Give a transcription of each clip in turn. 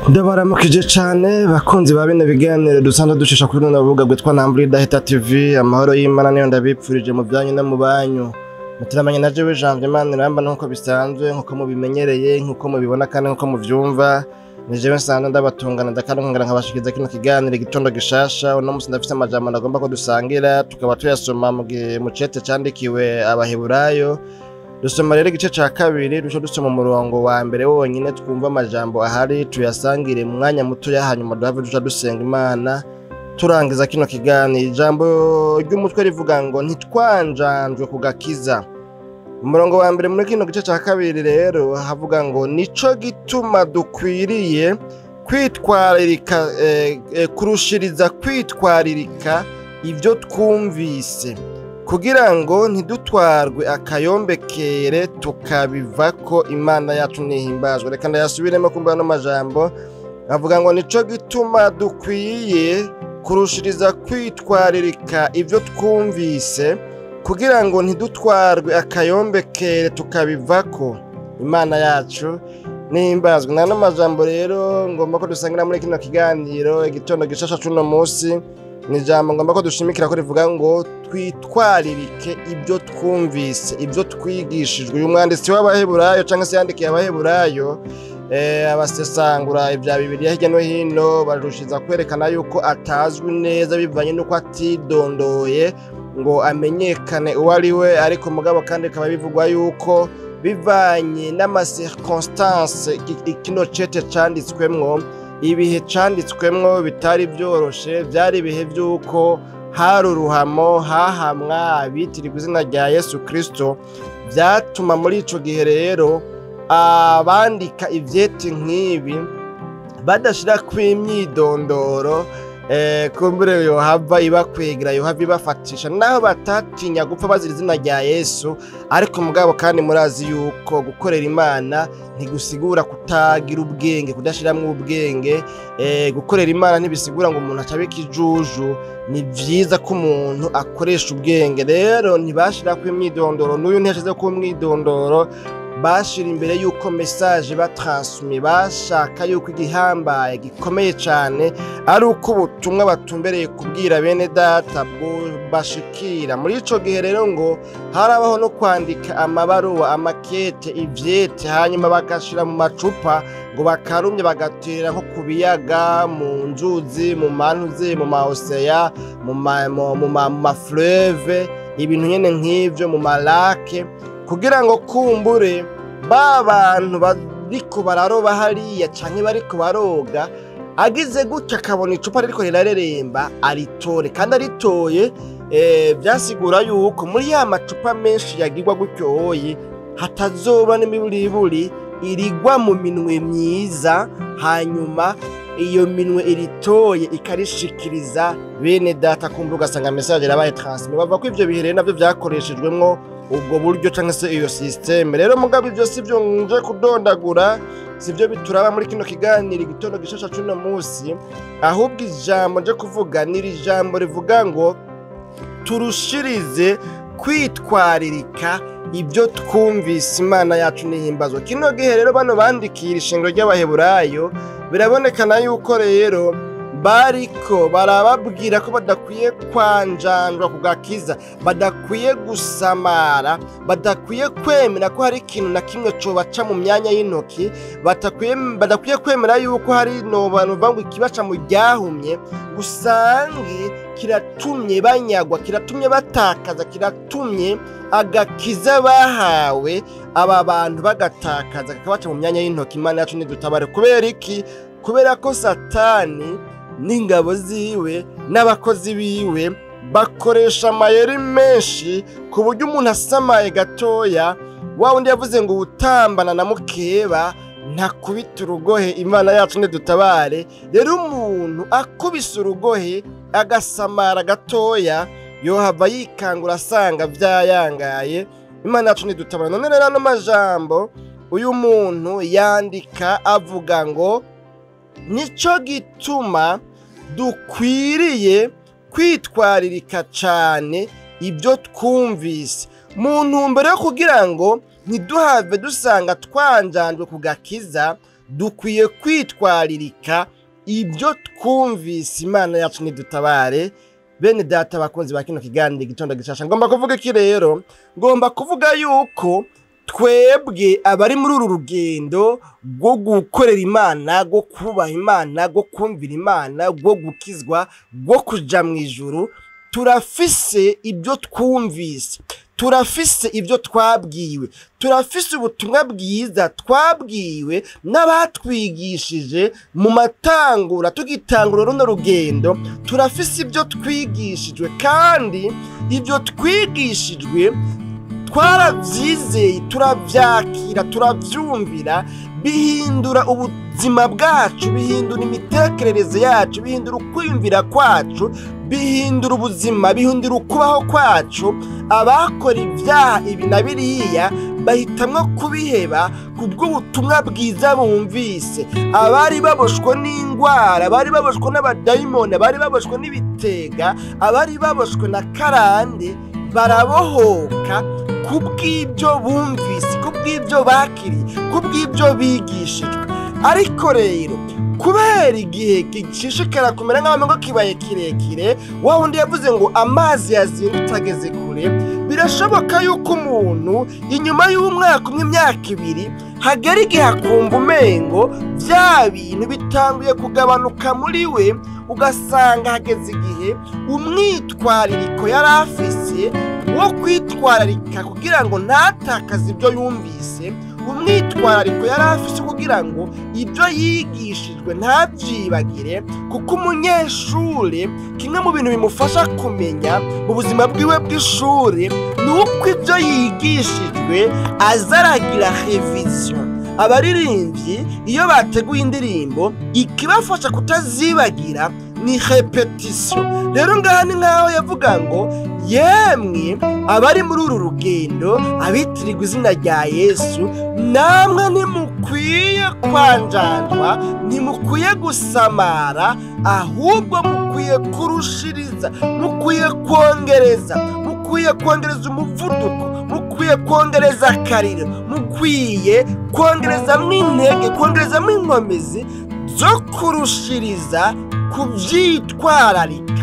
Ndabaramukije cane bakunzi ba bino biganiro dusanzwe ducisha kuri runo rubuga rwitwa Ntambura Idahita TV. Amahoro y'Imana niyo ndabipfurije mu byanyu no mu banyu. Muteramanye na jewe Janvier Maniramba nkuko bisanzwe, nkuko mubimenyereye, nkuko mubibona kandi nkuko muvyumva. Ni jewe nsanzwe ndabatungana ndakandi nkabashikiza kino kiganiro igitondo gishasha. Uno musi ndafise amajambo ndagomba ko dusangira, tukaba tuyasoma mu cete candikiwe Abaheburayo. Dusoma rero igice ca kabiri, duce dusoma umurongo wa mbere wonyine, twumva amajambo ahari tuyasangire mu mwanya muto, hanyuma duhave duca dusenga Imana turangiza kino kiganiro. Ijambo ry'umutwe rivuga ngo ntitwanjanjwe ku gakiza. Umurongo wa mbere muri kino gice ca kabiri rero havuga ngo nico gituma dukwiriye kwitwaririka, kurushiriza kwitwaririka ivyo twumvise, kugira ngo ntidutwarwe akayombekere tukabivako. Imana yacu ntihimbazwe. Reka ndayasubiremo kumva no majambo avuga ngo nico gituma dukwiye kurushiriza kwitwaririka ivyo twumvise, kugira ngo ntidutwarwe akayombekere tukabivako. Imana yacu ntihimbazwe. Nano majambo rero ngomba ko dusangira muri kino kiganiro igitondo gishasha c'uno musi. Ni ijambo ngomba ko dushimikira ko rivuga ngo twitwaririke ibyo twumvise, ibyo twigishijwe. Uyu mwanditsi w'Abaheburayo cyangwa se yandikiye Abaheburayo, abasesangura ibya Bibiliya hirya no hino barushiza kwerekana yuko atazwi neza bivanye n'uko atidondoye ngo amenyekane uwo ari we, ariko mugabo kandi bikaba bivugwa yuko bivanye n'amacirconstance kino cete canditswemwo, ibihe canditswemwo bitari byoroshe, byari ibihe by'uko hari uruhamo, hahamwa abitirirwa izina rya Yesu Kristo. Byatuma muri ico gihe rero abandika ivyete nk'ibi badashira kw'imyidondoro, kumbure yohava ibakwegera, yohava ibafatisha, naho batatinya gupfa bazira izina rya Yesu. Ariko mugabo kandi murazi yuko gukorera Imana ntigusigura kutagira ubwenge, kudashiramwo ubwenge. Gukorera Imana ntibisigura ngo umuntu acabe ikijuju. Ni vyiza ko umuntu akoresha ubwenge. Rero ntibashira ku imyidondoro, n'uyu ntiyashize ku mwidondoro, bashira imbere yuko message batransmis, bashaka yuko igihambaye gikomeye cane ari uko ubutumwa batumbereye kubwira bene data bashikira. Muri ico gihe rero ngo harabaho no kwandika amabaruwa, amakete, ivyete, hanyuma bagashira mu macupa ngo bakarumye, bagatera nko ku biyaga, mu nzuzi, mu mantuzi, mu maoseya, mu mafleuve, ibintu nyene nk'ivyo, mu malake, kugira ngo kumbure ba bantu bariko bararoba hariya canke bariko baroga, agize gutya akabona icupa ririko rirareremba aritore. Kandi aritoye, vyasigura yuko muri ya macupa menshi yagirwa gutyo hoyi hatazoba n'imiburiburi irigwa mu minwe myiza, hanyuma iyo minwe iritoye ikarishikiriza bene data, kumbura ugasanga message irabaye transmis. Bava ko ivyo bihe rero navyo vyakoreshejwemwo ubwo buryo canke se iyo systeme. Rero mugabo ivyo sivyo nje kudondagura, sivyo bituraba muri kino kiganiro igitondo gishasha c'uno musi, ahubwo ijambo nje kuvuga ni ijambo rivuga ngo turushirize kwitwaririka ibyo twumvise. Imana yacu ntihimbazwe. Kino gihe rero bano bandikiye ishingiro ry'Abaheburayo, birabonekana yuko rero bariko barababwira ko badakwiye kwanjanjwa ku gakiza, badakwiye gusamara, badakwiye kwemera ko hari ikintu na kimwe cobaca mu myanya y'intoki, badakwiye kwemera yuko hari no bantu ngo ikibaca mu ryahumye gusange kiratumye banyagwa, kiratumye batakaza, kiratumye agakiza bahawe aba bantu bagatakaza, kakabaca mu myanya y'intoki. Imana yacu nidutabare. Kubera iki? Kubera ko Satani n'ingabo ziwe n'abakozi biwe bakoresha amayeri menshi, ku buryo umuntu asamaye gatoya, wa wundi yavuze ngo utambana na mukeba ntakubita urugohe. Imana yacu nidutabare. Rero umuntu akubise urugohe agasamara gatoya, yohava yikangura asanga vyayangaye. Imana yacu nidutabare. None rero ano majambo uyu muntu yandika avuga ngo nico gituma dukwiriye kwitwaririka cane ibyo twumvise, mu ntumbero yo kugira ngo ntiduhave dusanga twanjanjwe ku gakiza, Dukwiye kwitwaririka ibyo twumvise. Imana yacu nidutabare. Bene data bakunzi ba kino kiganiro Igitondo Gishasha, ngomba kuvuga iki rero? Ngomba kuvuga yuko twebwe abari muri uru rugendo rwo gukorera Imana, rwo kubaha Imana, rwo kumvira Imana, rwo gukizwa, rwo kuja mu ijuru, turafise ibyo twumvise, turafise ibyo twabwiwe, turafise ubutumwa bwiza twabwiwe n'abatwigishije mu matangura tugitangura runo rugendo. Turafise ibyo twigishijwe, kandi ibyo twigishijwe twarabyizeye, turabyakira, turabyumvira, bihindura ubuzima bwacu, bihindura imitekerereze yacu, bihindura ukwiyumvira kwacu, bihindura ubuzima, bihindura ukubaho kwacu. Abakora ibyaha ibi na biriya bahitamwo kubiheba kubw'ubutumwa bwiza bumvise. Abari baboshwe n'indwara, abari baboshwe n'abadayimoni, abari baboshwe n'ibitega, abari baboshwe na karande barabohoka kubw'ibyo bumvise, kubw'ibyo bakiriye, kubw'ibyo bigishijwe. Ariko rero kubera igihe gishishikara kumera nk'aho ngo kibaye kirekire, wa wundi yavuze ngo amazi yazindutse ageze kure, birashoboka yuko umuntu inyuma y'umwaka umwe, imyaka ibiri, hagera igihe akumva umengo bya bintu bitanguye kugabanuka muri we, ugasanga hageze igihe umwitwaririko yari afise wo kwitwararika kugira ngo ntatakaze ibyo yumvise, umwitwarariko yari afise kugira ngo ibyo yigishijwe ntabyibagire. Kuko umunyeshuri kimwe mu bintu bimufasha kumenya mu buzima bwiwe bw'ishuri ni uko ibyo yigishijwe azaragira revision. Abaririmbyi iyo bateguye indirimbo, ikibafasha kutazibagira ni repetition. Rero ngaha ni nkaho yavuga ngo yemwe abari muri uru rugendo, abitirirwa izina rya Yesu, namwe ntimukwiye kwanjandwa, ntimukwiye gusamara, ahubwo mukwiye kurushiriza, mukwiye kongereza, mukwiye kongereza umuvuduko, mukwiye kongereza akariro, mukwiye kongerezamo intege, kongerezamo inkomezi zo kurushiriza kubyitwararika.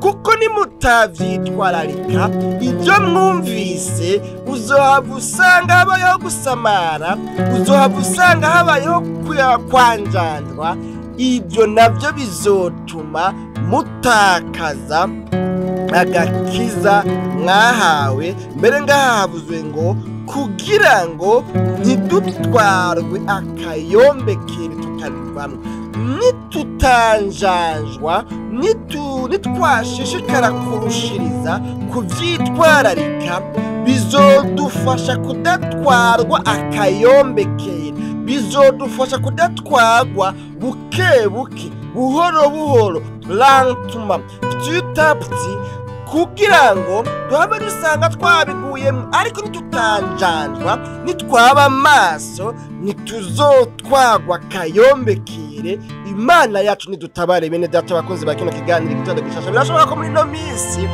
Kuko nimutavyitwararika ibyo mwumvise, uzohava usanga habayeho gusamara, uzohava usanga habayeho kwanjandwa. Ibyo nabyo bizotuma mutakaza agakiza mwahawe. Mbere ngaha havuzwe ngo kugira ngo ntidutwarwe akayombekere tukabivamwo. Nitutanjanjwa, nitwashishikara kurushiriza kuvyitwararika, bizodufasha kudatwarwa akayombekere, bizodufasha kudatwarwa buke buke, buhoro buhoro, lentement, petit à petit, kugira ngo duhabe dusanga twabiguyemo. Ariko nitutanjanjwa, nitwaba amaso, ntituzotwagwa kayombekere. Imana yacu nidutabare. Bene data bakunzi ba kino kiganiro Igitondo Gishasha, birashoboka ko muri ino minsi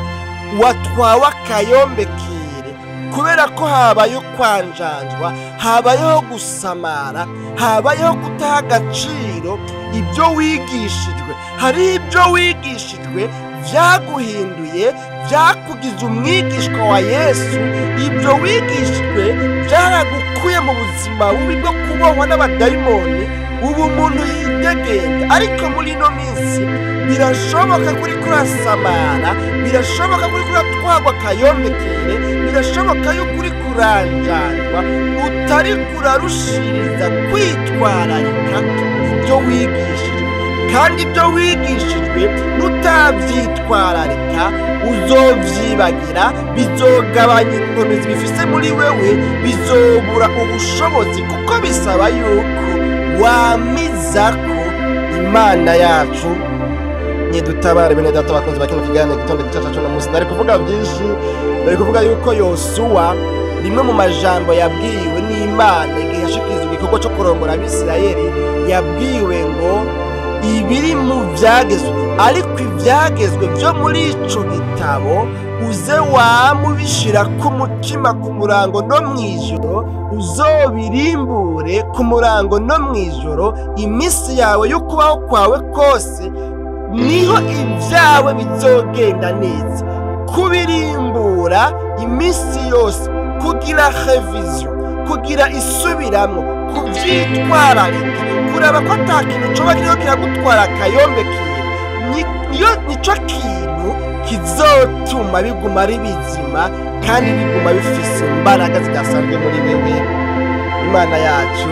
watwawe akayombekere kubera ko habayeho kwanjanjwa, habayeho gusamara, habayeho kutaha agaciro ibyo wigishijwe. Hari ibyo wigishijwe vyaguhinduye, vyakugize umwigishwa wa Yesu. Ibyo wigishijwe byaragukuye mu buzima bubi bwo kubohwa n'abadayimoni, ubu umuntu yidegembya. Ariko muri ino minsi birashoboka kuri kurasamara, birashoboka kuri kuratwagwa kayombekere, birashoboka yuko uri kuranjanjwa, utari kurarushiriza kwitwararika ibyo wigishijwe. Kandi ibyo wigishijwe nutabyitwararika uzovyibagira, bizogabanya inkomezi bifise muri wewe, bizobura ubushobozi, kuko bisaba yuko wamizako. Imana yacu nidutabare. Bene data bakunzi ba kino kiganiro Igitondo Gishasha cy'uno munsi, nari kuvuga byinshi. Nari kuvuga yuko Yosuwa rimwe mu majambo yabwiwe n'Imana igihe yashikirizwa igikorwa cyo kurongora Abisirayeli, yabwiwe ngo ibiri mu vyagezwe, ariko ivyagezwe byo muri ico gitabo Uze wamubishira ku mutima ku murango no mw'ijoro, uzobirimbure ku murango no mw'ijoro iminsi yawe yo kubaho kwawe kose, niho ibyawe bizogenda neza. Kubirimbura iminsi yose, kugira revision, kugira isubiramo, kuvyitwararika, kuraba ko ata kintu coba kiriko kiragutwara akayombe kintu, nico kintu kizotuma biguma ari bizima kandi biguma bifise imbaraga zidasanzwe muri wewe. Imana yacu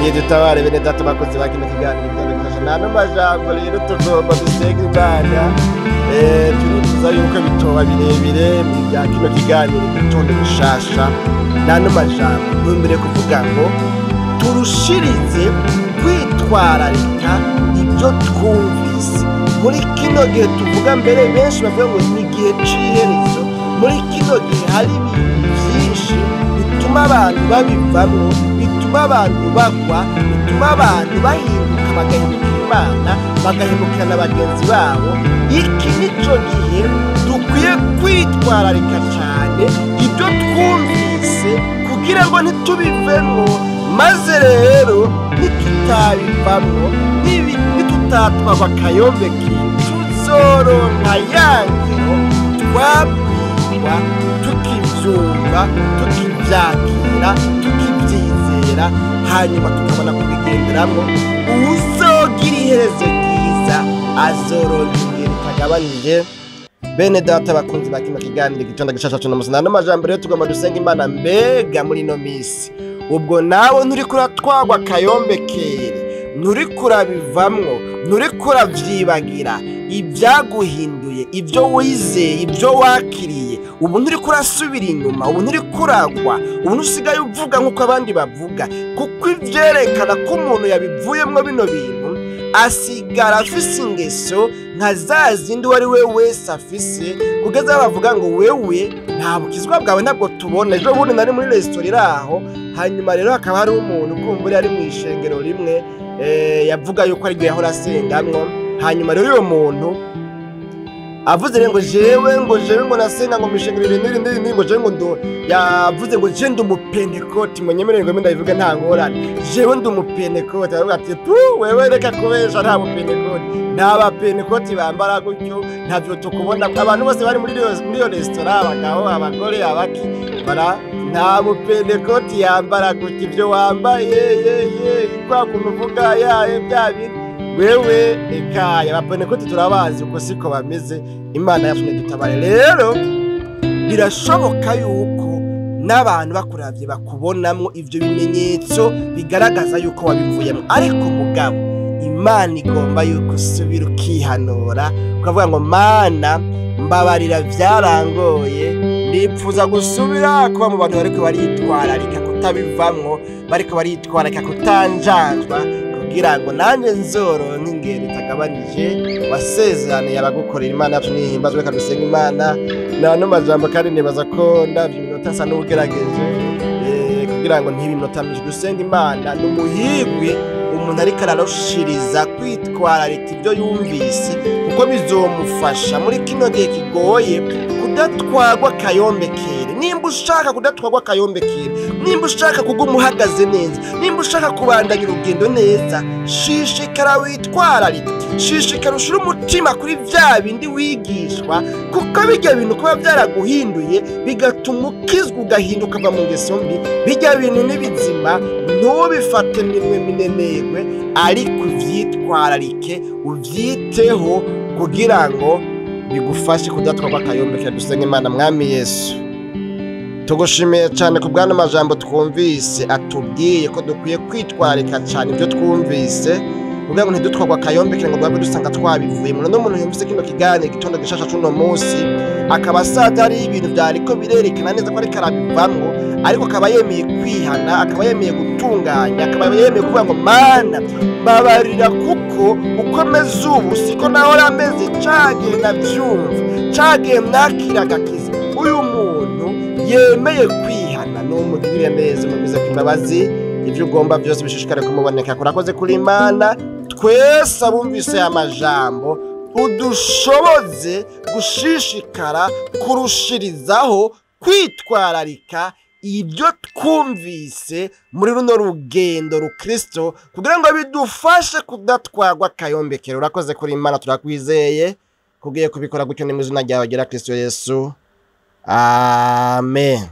nidutabare bene data bakozi ba kino kiganiro byadufasha. Nta n'amajambo rero tugomba dusenga Imana. Turifuza yuko bitoba birebire mu bya kino kiganiro gitondo gishasha. Nta n'amajambo ntumbere kuvuga ngo turushirize kwitwararika ibyo twumvise. Muri kino gihe tuvuga mbere benshi bavuga ngo ni igihe c'iherezo. Muri kino gihe hari ibintu byinshi bituma abantu babivamwo, bituma abantu bagwa, bituma abantu bahinduka bagahemukira Imana, bagahemukira na bagenzi babo. Iki nico gihe dukwiye kwitwararika cyane ibyo twumvise kugira ngo ntitubivemwo, maze rero nitutabivamwo, nitutatwagwa akayombe tuzoronka ya ngiro twabwirwa tukivyumva, tukivyakira, tukivyizera, hanyuma tukabona kubigenderamwo. Uwuzogira iherezo ryiza azoronka ingero itagabanije. Bene data bakunzi ba kino kiganiro gitondo gishasha cuno musi, nta n'amajambo rero tugomba dusenga Imana. Mbega muri ino misi ubwo nawe nturiko uratwagwa akayombe kere, nturiko urabivamwo, nturiko uravyibagira ibyaguhinduye, ibyo wizeye, ibyo wakiriye, ubu nturiko urasubira inyuma, ubu nturiko uragwa, ubu ntusigaye uvuga nk'uko abandi bavuga, kuko ivyerekana ko umuntu yabivuyemwo bino bintu asigara afise ingeso nka za zindi uwo ari we wese afise, kugeza aho bavuga ngo wewe nta bukizwa bwawe ntabwo tubona. Ejo bundi nari muri resitora iri aho, hanyuma rero hakaba hariho umuntu kumbura ari mu ishengero rimwe, yavuga yuko ariryo yahora asengamwo. Hanyuma rero uyo muntu avuze rero ngo jewe, ngo jewe ngo nasenga ngo mw'ishengero iri n'iri n'iri n'iri, ngo jewe ngo ndo, yavuze ngo je ndi umupentekoti, munyemerere ngo mbe ndabivuge nta ngorane, jewe ndi umupentekoti. Aravuga ati pu wewe reka kubesha, nta mupentekoti, nta bapentekoti bambara gutyo, ntavyo tukubona. Abantu bose bari muri iyo resitora, abagabo, abagore, abaki, bara nta mupentekoti yambara gutyo, ivyo wambaye ye ye kwa kuntu uvuga yaye bya bintu wewe ekaya abapentekoti turabazi uko siko bameze. Imana yacu nidutabare. Rero birashoboka yuko n'abantu bakuravye bakubonamwo ivyo bimenyetso bigaragaza yuko wabivuyemo, ariko mugabo Imana igomba yuko usubira ukihanura ukavuga ngo Mana mbabarira vyarangoye, nipfuza gusubira kuba mu bantu bariko baritwararika kutabivamwo, bariko baritwararika kutanjanjwa, kugira ngo nanje nzoronke ingero itagabanije wasezeraniye abagukorera. Imana yacu nihimbazwe. Reka dusenge Imana. Nta n'amajambo kandi nibaza ko ndavye iminota nsa n'uwugerageje, kugira ngo ntibe iminota myinshi. Dusenga Imana. Ni umuhigwi umuntu ariko ararushiriza kwitwararika ibyo yumvise, kuko bizomufasha muri kino gihe kigoye kudatwagwa akayombekere. Nimba ushaka kudatwagwa akayombekere, nimba ushaka kuguma uhagaze neza, nimba ushaka kubandanya urugendo neza, shishikara witwararike, shishikara ushire umutima kuri vya bindi wigishwa, kuko bijya bintu kuba byaraguhinduye bigatuma ukizwa ugahinduka uva mu ngeso mbi. Bijya bintu ni bizima, ntubifate minwe minenegwe, ariko uvyitwararike, uvyiteho kugira ngo bigufashe kudatwagwa akayombekere. Dusenge Imana. Mwami Yesu, tugushimiye cyane ku bw'ano majambo twumvise atubwiye ko dukwiye kwitwararika cyane ibyo twumvise, kugira ngo ntidutwagwe akayombekere ngo duhabe dusanga twabivuyemo. None umuntu yumvise kino kiganiro igitondo gishasha c'uno munsi akaba asanze hariho ibintu vyariko birerekana neza ko ariko arabivamwo, ariko akaba yemeye kwihana, akaba yemeye gutunganya, akaba yemeye kuvuga ngo Mana mbabarira, kuko uko meze ubu siko nahora ameze, cagihe navyumva, cagihe mwakira agakiza. Uyu muntu yemeye kwihana, n'umugirire neza, umugwize imbabazi, ivyo ugomba byose bishishikare kumuboneka. Kurakoze kuri Imana. Twese abumvise aya majambo Udushoboze gushishikara kurushirizaho kwitwararika ibyo twumvise muri runo rugendo rukristo, kugira ngo bidufashe kudatwarwa akayombekero. Urakoze kuri Imana, turakwizeye kugiye kubikora gutyo, ni mu izina ryawe ryera Kristo Yesu, amen.